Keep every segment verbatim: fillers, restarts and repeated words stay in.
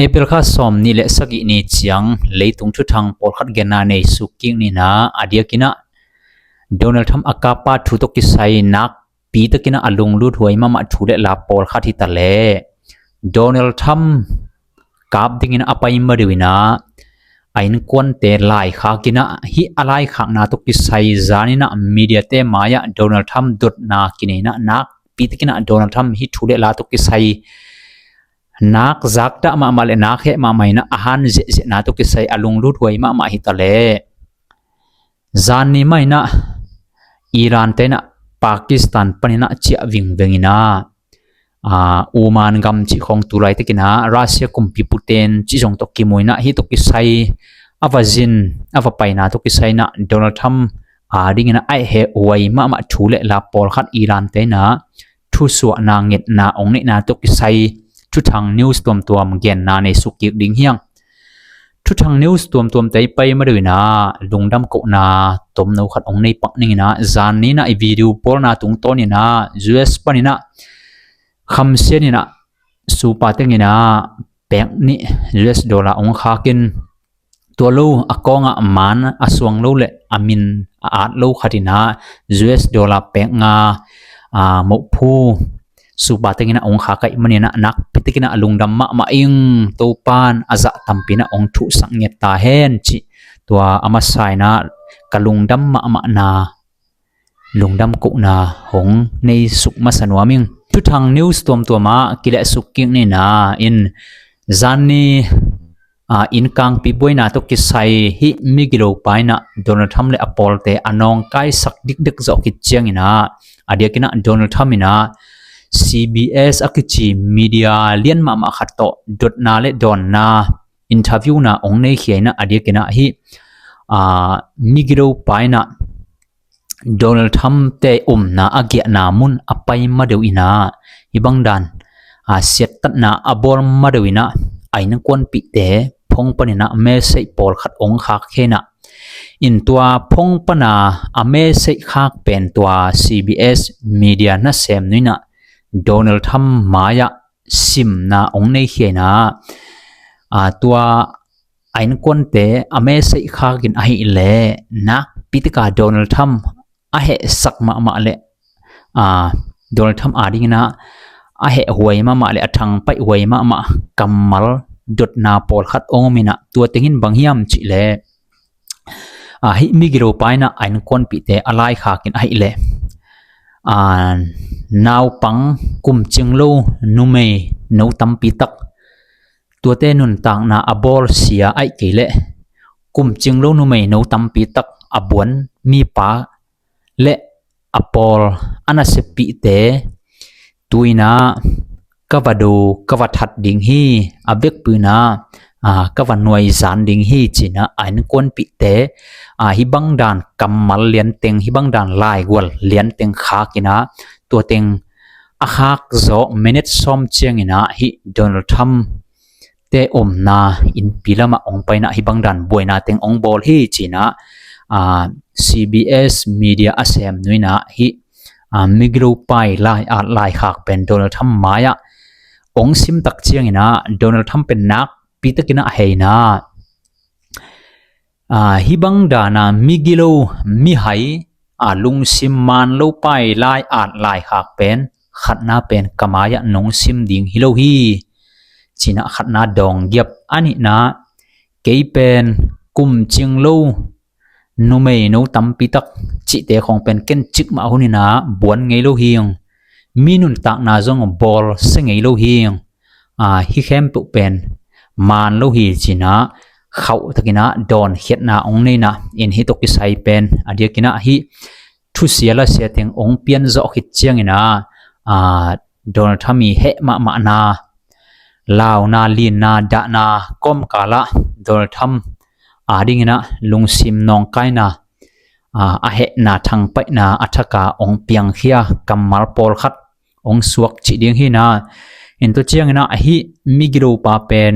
April kha sawm nih le sagih ni ciang leitung thuthang pawlkhat genna nei suk kik nihna a diakinah Donald Trump a kapa thu tawh kisai nakpi takinah a lunglut huai mahmah thu le la pawlkhat hi taleh Donald Trump kap dingin a pai madeuh inah a innkuante laikhak inah hih a laikhakna tawh kisai zaninah mediate mai-ah Donald Trump dotna kineinah nakpi takinah Donald Trump hih thu le la tawh kisai nak zakdah mahmah le nak heh mahmah inah a han zehzehna tawh kisai a lunglut huai mahmah hi taleh zan ni mah inah Iran te inah Pakistan paninah ciah vingveng inah Oman gam cih khawng tu laitakinah Russia kumpi puten cih zong tawh kimu inah hih tawh kisai a va zin a va paina tawh kisai inah Donald Trump a dinginah a heh huai mahmah thu le la pawlkhat Iran te inah thusuahna ngetna ong neihna tawh kisai thuthang news tuamtuam genna nei suk kik ding hiang. Thuthang news tuamtuam tei pai madeuh inah lungdam kohna tomno khat ong nei pak ning inah zan ni inah i video pawlna tungtawn inah U S paninah khamsian inah supa teng inah pek nih U S dollar ong khakin tua lo a kawngah man a suang lo le a min a at lo khat inah U S dollar pek nga a mohphu supa teng inah ong khak ahih maninah nakpi takinah a lungdam mahmah ing. Topan a zah tampi inah ong thuhsak nget ta hen cih tua a masa inah ka lungdam mahmahna lungdam kohna hong nei suk masa nuam ing. Thuthang news tuamtuamah kileh suk kik nihna in zan ni a, innkangpi buaina tawh kisai hih migilo pa inah Donald Trump le a pawlte a nawngkaisak dikdek zawh khit ciang inah a diakinah Donald Trump inah C B S a kici media lian mahmah khat tawh dotna le dawnna interview na ong nei khia inah a diakinah hih a, migilo pa inah Donald Trump te umna a giahna mun a pai madeuh inah hih bang dan a, siattatna a bawl madeuh inah a innkuanpihte phone paninah message pawlkhat ong khak khe inah in tua phone pana a message khak pen tua C B S media nasem nu inah Donald Trump mai-ah simna ong nei khia inah a, tua a innkuante a message khakin ahih leh nakpi taka Donald Trump a hehsak mahmah le a, Donald Trump a dinginah a heh huai mahmah le a thangpaih huai mahmah kammal dotna pawlkhat ong om inah tua teng in bang hiam cih leh a, hih migilo pa inah a innkuanpihte a laikhakin ahih leh a, naupang kumcing lo numei no tampi tak tuate nuntakna a bawlsia ahih kei leh kumcing lo numei no tampi tak a buan mipa le a pawl a naseppihte tu inah ka va do ka va that ding hi, a vekpi inah a, ka va nuaizan ding hi ci inah a innkuanpihte a, hih bang dan kammal lianteng hih bang dan laigual lianteng khak inah tua teng a khak zawh minute sawm ciang inah hih Donald Trump te omna innpi lamah ong pai inah hih bang dan buaina teng ong bawl hi ci inah a, C B S media a sem nu inah hih a, migilo pa i lai at laikhak pen Donald Trump mai-ah ong sim tak ciang inah Donald Trump pen nakpi takinah a heh inah a, hih bang dana migilo mihai a, lungsim man lo pa i lai at laikhak pen khatna pen ka mai-ah nong sim ding hi lo hi ci inah khatna dawng giap. A nihna kei pen kumcing lo numei no tampi tak cihte khawng pen ken cikmah hun inah buan ngei lo hi ung. Mi nuntakna zong bawlsia ngei lo hi ung. A, hih khempeuh pen man lo hi ci inah khauh takinah dawnkhiatna ong nei inah in hih tawh kisai pen a diakinah hih thusia lasia teng ong pian zawh khit ciang inah a, Donald Trump i heh mahmahna launa linna dahna kawmkalah Donald Trump a dinginah lungsim nawngkaina a, a hehna thangpaihna a thaka ong piangkhia kammal pawlkhat ong suak cih ding hi inah in tua ciang inah hih migilo pa pen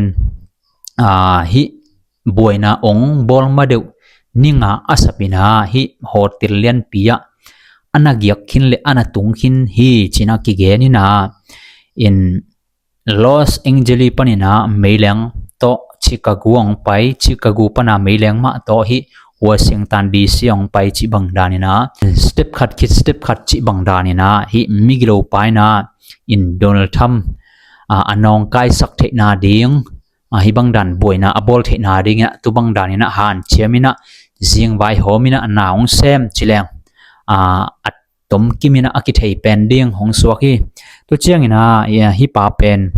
a, hih buaina ong bawl madeuh ninga a sap inah hih hotel lianpi ah a na giak khin le a na tung khin hi ci inah kigen inah in Los Angeles panin ah meileng tawh Chicago hong pai, Chicago pan ah meileng mah tawh hih Washington D C hong pai cih bang danin ah step khat khit step khat cih bang danin ah hih migilo pa in ah in Donald Trump ah a nawngkaisak theihna ding, ah hih bang dan buaina a bawl theihna dingin ah tu bang danin ah hanciam in ah zingvai hawm in ah na hong sem ci leng ah a tomkim in ah a kithei pen ding hong suak hi. Tu ciangin ah hih pa pen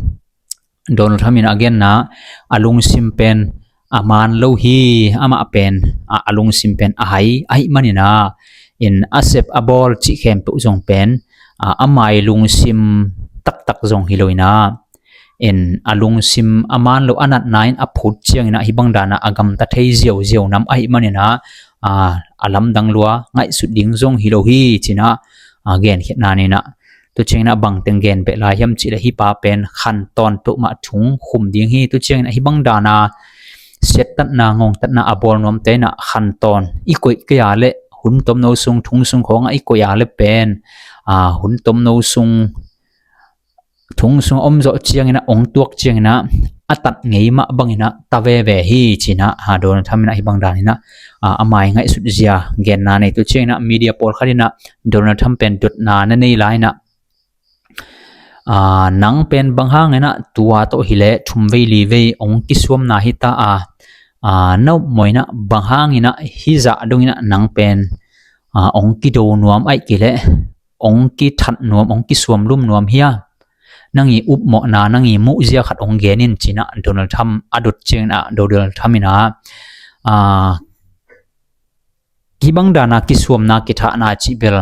Donald Trump in a genna a lungsim pen a man lo hi. Amah pen a, a lungsim pen a hai ahih manin ah in a sep a bawl cih khempeuh zong pen a, a mai lungsim taktak zong hi lo in ah in a lungsim a man lo a natna in a phut ciangin ah hih bang dan ah a gamta thei ziauziau nam ahih manin ah a, a lamdang lua ngaihsut ding zong hi lo hi ci-in ah a genkhiatna in ah. Tu ciangin ah bang teng gen beh lai hiam cih leh hih pa pen khantawn peuhmah thu hong khum ding hi. Tu ciangin ah hih bang dan ah siattatna ngongtatna a bawl nuamte in ah khantawn i koih kei a leh hun tomno sung thong sung khawng ah i koih a leh pen ah hun tomno sung thong sung a om zawh ciangin ah hong tuak ciangin ah a tat ngei mah bangin ah ta veve hi ci-in ah Donald Trump in ah hih bang danin ah a, a mai ngaihsut zia genna nei. Tu ciangin ah media pawlkhat in ah Donald Trump pen dotna na nei lai in ah ah nang pen bang hangin ah tua tawh hi leh thum vei li vei hong kisuamna hi ta a, ah na upmawh in ah bang hangin ah hih zah dongin ah nang pen ah hong kido nuam ahih kei leh hong kithat nuam, hong kisuamlum nuam hia? Nang i upmawhna, nang i muhzia khat hong gen in ci-in ah Donald Trump a dot ciangin ah Donald Trump in ah ah hih bang dan ah kisuamna kithahna cih bel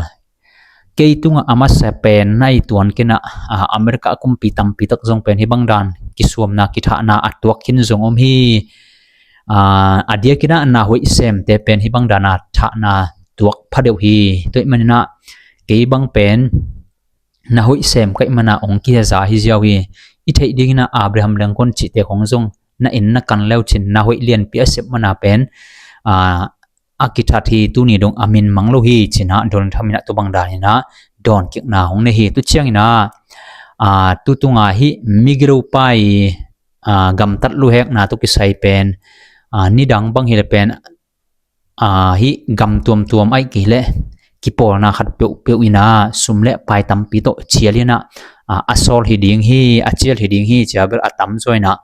kei tungah a masa pen na i tuan kei in ah, ah America kumpi tampi tak zong pen hih bang dan kisuamna kithahna a tuak khin zong om hi. Ah a diakin ah na hoih semte pen hih bang dan ah thahna tuak phadeuh hi. Tua ahih manin ah kei bang pen na hoih sem ka hih manin ah hong kizaza hi ziau hi. I theih dingin ah Abraham Lincoln cihte khawng zong na inn na kan leucin na hoih lianpi a sep manin ah pen ah a kithat hi. Tuni dong a min mang lo hi ci-in ah Donald Trump in ah tu bang danin ah dawnkikna hong nei hi. Tu ciangin ah ah tu tunga hih migilo pa i ah gamtat luhekna tawh kisai pen ah nidang bang hi leh pen ah hih gam tuamtuam ahih kei leh kipawlna khat peuhpeuh in ah sum le pai tampi tawh cial in ah ah a sawl hi ding hi, a cial hi ding hi ci-a bel a tamzaw in ah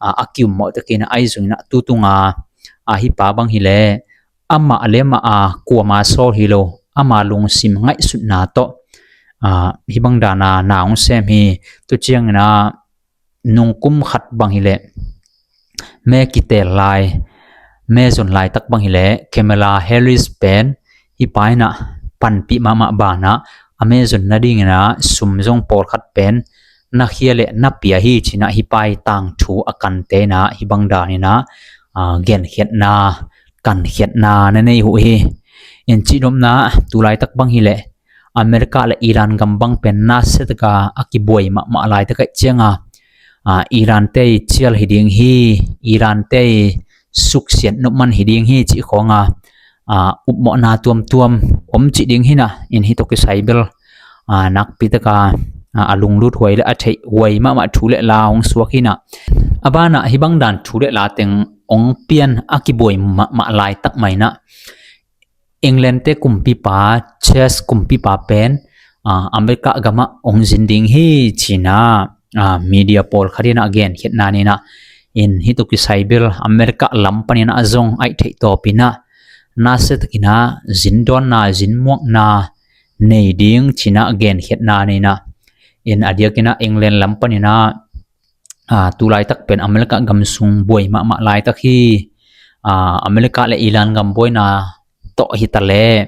ah a kiummawh takin ah ahi zongin ah tu tunga ah hih pa bang hi leh amah le amah ah kuamah sawl hi lo, ama lungsim ngaihsutna tawh ah hih bang dan ah na hong sem hi. Tu ciangin ah nungkum khat bang hi leh me kiteel lai, me zon laitak bang hi leh Kamala Harris pen hih pa in ah panpih mahmah banah a me zon nadingin ah sum zong pawlkhat pen na khia le na pia hi ci-in ah hih pa i tangthu a kante in ah hih bang danin ah ah genkhiatna kankhiatna na nei uh hi. In cihnopna tu laitak bang hi leh America le Iran gam bang pen nasia taka a kibuai mahmah laitak ahih cianga ah Iran te i cial hi ding hi, Iran te i suksiat nopman hi ding hi cih khawnga ah upmawhna tuamtuam om cih ding hi in ah in hih tawh kisai bel ah nakpi taka ah a lunglut huai le a theih huai mahmah thu le la hong suak hi in ah. A banah hih bang dan thu le la teng hong pian a kibuai mahmah laitak mah in ah England te kumpipa, Charles kumpipa pen ah America gamah hong zin ding hi ci-in ah ah media pawlkhat in ah genkhiatna nei in ah in hih tawh kisai bel America lam panin ah zong ahih theih tawpin ah nasia takin ah zindawnna zinmuakna nei ding ci-in ah genkhiatna nei in ah in a diakin ah England lam panin ah ah tu laitak pen America gam sung buai mahmah laitak hi. Ah America le Iran gam buaina tawh hi ta leh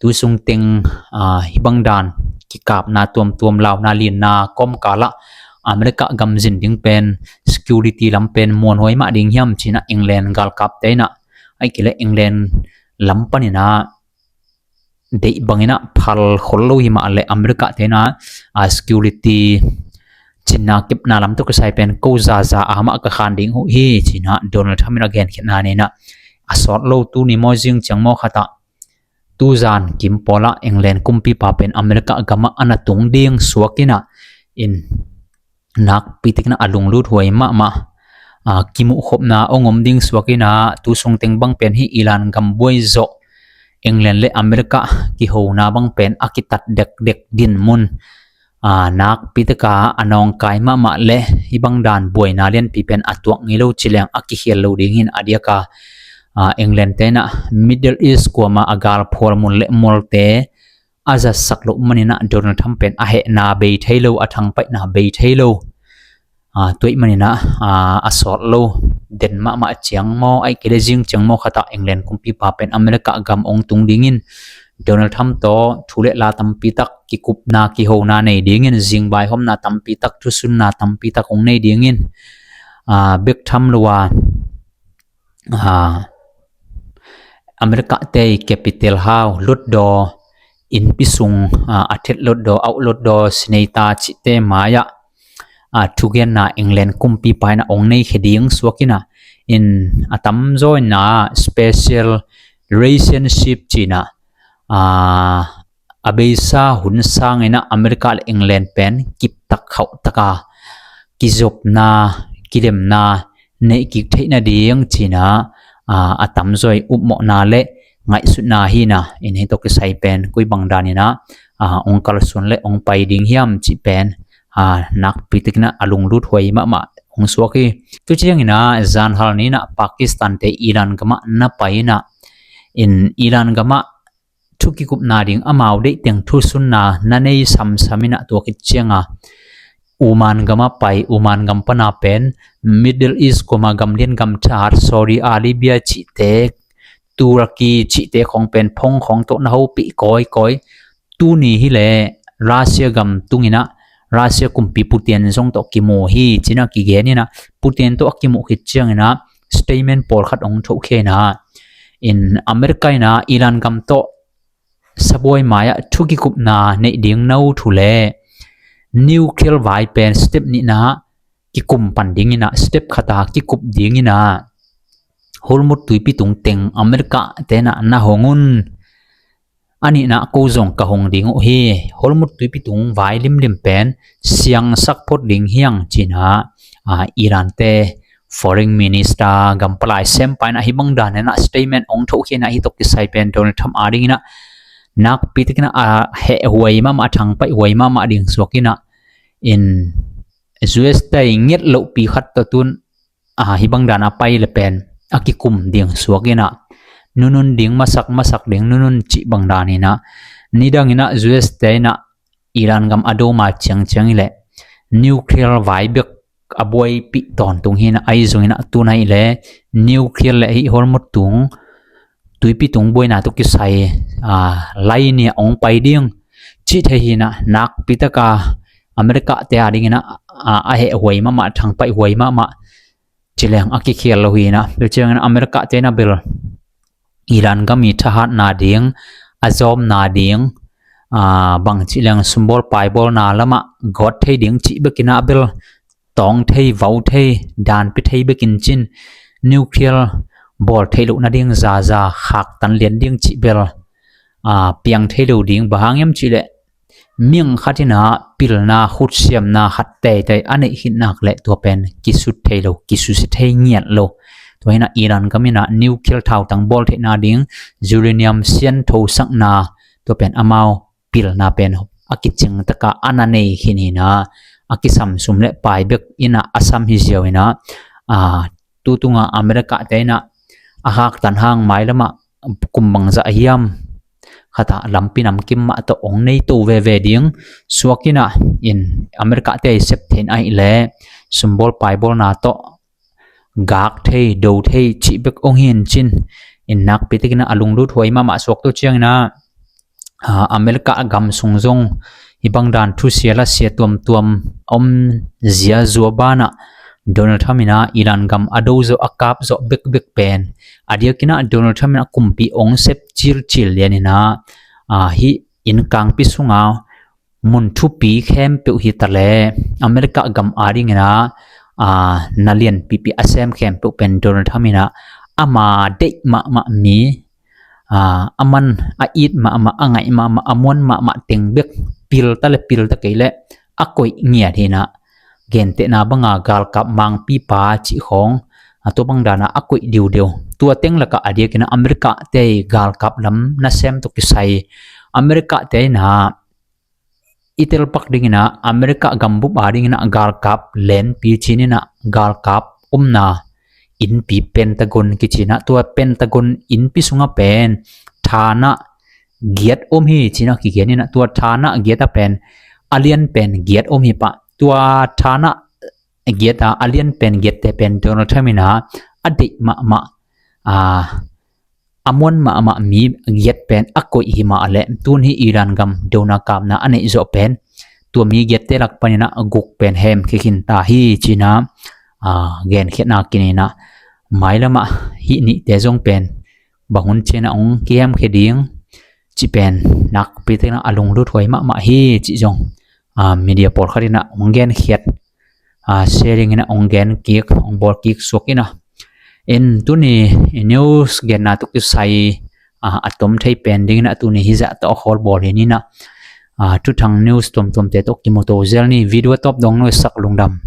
tu sung teng ah hih bang dan kikapna tuamtuam, launa linna kawmkal ah America gam zin ding pen security lam pen muanhuai mah ding hiam ci-in ah England galkapte in ah ahih kei leh England lam panin ah deih bangin ah phal khol lo hi mah leh America te in ah ah security cinna kepna lam tawh kisai pen ko zaza a mah ka khan ding uh hi ci-in ah Donald Trump in ah genkhiatna nei in ah a sawt lo tuni maw zing ciang maw khat ah tuzan kim pawl ah England kumpipa pen America gamah a na tung ding suak in ah in nakpi takin a lunglut huai mahmah, a, kimuhkhopna hong om ding suak in ah, tu sungteng bang pen hih Iran gam buai zawh England le America kihona bang pen a kitat dekdek dinmun, a, nakpi taka a nawngkai mahmah le hih bang dan buaina lianpi pen a tuak ngei lo ci leng a kikhial lo ding hi in, a diaka, a, England te in ah Middle East kuama a galphual mun le mualte a zatsak loh manin ah Donald Trump pen a hehna bei thei lo, a thangpaihna bei thei lo. A, tuaih manin ah, a, a sawt lo, den mahmah ciang maw, ahih kei leh zing ciang maw khatah England kumpipa pen America gam hong tung dingin Donald Trump tawh thu le la tampi tak kikupna kihona nei dingin, zing vaihawmna tampi tak, thusunna tampi tak hong nei dingin, a, bek tham lo a, a, America te capital hau, lotdaw, innpi sung, a, a thet lotdaw, auh lotdaw, senator cihte mai-ah, a, thugenna England kumpipa in ah hong nei khia ding suak in ah, in a tamzaw in ah special relationship ci in ah, a, a beisa hun sangin ah America le England pen kiptak khauh taka kizopna, kilemna neih kik theih nading ci in ah, a, a tamzaw i upmawhna le ngaihsutna hi in ah, in hih tawh kisai pen koi bang danin ah, a, hong kalsuan le hong pai ding hiam cih pen, a, nakpi takin ah a lunglut huai mahmah hong suak hi. Tu ciangin ah zanhal ni in ah Pakistan te Iran gamah na pai in ah, in Iran gamah thu kikupna ding amau deih teng thusunna na nei samsam in ah, tua khit cianga Oman gamah pai, Oman gam pana pen Middle East kuama gam lian gam thahat, Saudi Arabia cihte, Turkey cihte khawng pen phone khawng tawh na hopih kawikawi. Tuni hi leh Russia gam tung in ah, Russia kumpi Putin zong tawh kimu hi ci in ah kigen in ah, Putin tawh a kimuh khit ciangin ah statement pawlkhat hong thohkhia in ah, in America in ah Iran gam tawh sabuai mai-ah thu kikupna neih ding na uh thu leh nuclear vai pen step nihna kikum pan ding in ah, step khata kikup ding in ah, Hormuz tuipi tung teng America te in ah na hong un. A nihna ko zong ka hong ding uh hi. Hormuz tuipi tung vai limlim pen siangsak phot ding hi hang ci in ah, a, Iran te foreign minister gam palai sempa in ah hih bang danin ah statement hong thohkhia in ah, hih tawh kisai pen Donald Trump adingin ah nakpi takin ah a heh huai mahmah, a thangpaih huai mahmah ding suak in ah, in U S te nget lohpi khat tawh tun, a, hih bang dan a pai le pen a kikum ding suak in ah, nunun ding, masak masak ding, nunun cih bang danin ah, nidangin ah U S te in ah Iran gam a do ma ciangciang hi leh nuclear vai bek a buaipih tawntung hi in ah, ahi zongin ah tu in ah hi leh nuclear le hih Hormuz tung tuipi tung buaina tawh kisai, a, lai ni a hong pai ding cih thei hi in ah, nakpi taka America te adingin ah, a, a heh huai mahmah, thangpaih huai mahmah ci leng a kikhial lo hi in ah. Tua ciangin America te in ah bel Iran gam i thahatna ding, a zawmna ding, a, bang cih leng sumbawl paibawlna lamah gawt thei ding cih bek in ah bel tawng thei, vau thei, danpi thei bekin cin, nuclear bawl theih loh nading zaza khaktan lian ding cih bel, a, piang thei lo ding. Bang hang hiam cih leh mihing khat in ah pilna, khutsiamna khat teitei a neih khit nak leh tua pen kisut thei lo, kisusia thei ngiat lo. Tua hi in ah Iran gam in ah nuclear thautang bawl theihna ding, uranium sianthosakna, tua pen amau pilna pen a kicing taka a na nei khin hi in ah, a kisamsum le pai bek in ah a sam hi ziau in ah, a, tu tunga America te in ah a khaktan hang mai lamah kum bangzah hiam khatah lampi namkim mah tawh hong nei to veve ding suak in ah, in America te i sep theih in ah hi leh sumbawl paibawlna tawh gak thei, do thei cih bek hong hi in cin, in nakpi takin ah a lunglut huai mahmah suak. Tua ciangin ah, a, America gam sung zong hih bang dan thusia lasia tuamtuam om zia zua banah Donald Trump in ah Iran gam a do zawh, a kap zawh bekbek pen, a diakin ah Donald Trump in ah kumpi hong sep cilcil lian in ah, a, hih inn kangpi sunga mun thupi khempeuh hi ta leh America gam adingin ah, a, na lianpipi a sem khempeuh pen Donald Trump in ah ama deih mahmah mi, a, a man a it mahmah, a ngaih mahmah, a muan mahmah teng bek pil ta le pil ta kei leh a koih ngiat hi in ah, gentehna banga galkap mangpipa cih khawng, a, tua bang dana a koih diudeu. Tua teng lakah a diakina America te galkap lam nasem tawh kisai America te na i telpak dingina America gambup a dingina galkap lenpi cinina galkap omna innpi Pentagon kicina, tua Pentagon innpi sunga pen thana giat om hi cina kigenina, tua thana giata pen a lian pen giat om hi pah. Tua thana giata a lian pen giatte pen Donald Trump ina a deih mahmah, a, a muan mahmah mi giat pen a koih hi mah leh tun hi Iran gam deuna kapna a neih zawh pen tua mi giatte lak panina guk pen hem khikhin ta hi cina, a, genkhiatna kinina mailamah hih nihte zong pen bang hun cina hong kihemkhia ding cih pen nakpi tekna a lunglut huai mahmah hi cih zong, a, media pawlkhat ina hong genkhiat, a, sharing ina hong gen kik, hong bawl kik suak ina. In tuni news genna tawh kisai, a, a tom thei pen dingina tuni hizah tawh a khawl bawl hi nina. A, thuthang news tuamtuamte tawh kimuto zel ni. Video tawp dong nuaisak lungdam.